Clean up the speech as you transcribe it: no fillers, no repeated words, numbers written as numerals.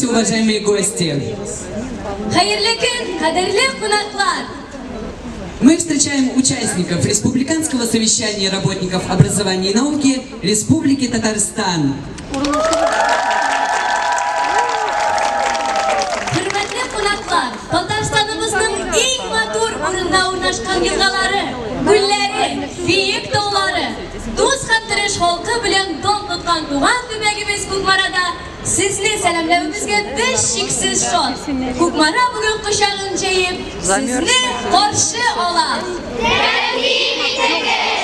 Уважаемые гости! Хәерле көн, кадерле кунаклар! Мы встречаем участников Республиканского совещания работников образования и науки Республики Татарстан. Хөрмәтле кунаклар, Татарстаныбызның иң матур урында урнашкан елгалары, күлләре, биек таулары, дус һәм тырыш халкы белән дан тоткан туган төбәгебез Кукмарада сезне сәламләвебезгә без чиксез шат. Кукмара бүген кочагын җәеп, сезне каршы ала. Тәкъдим итегез!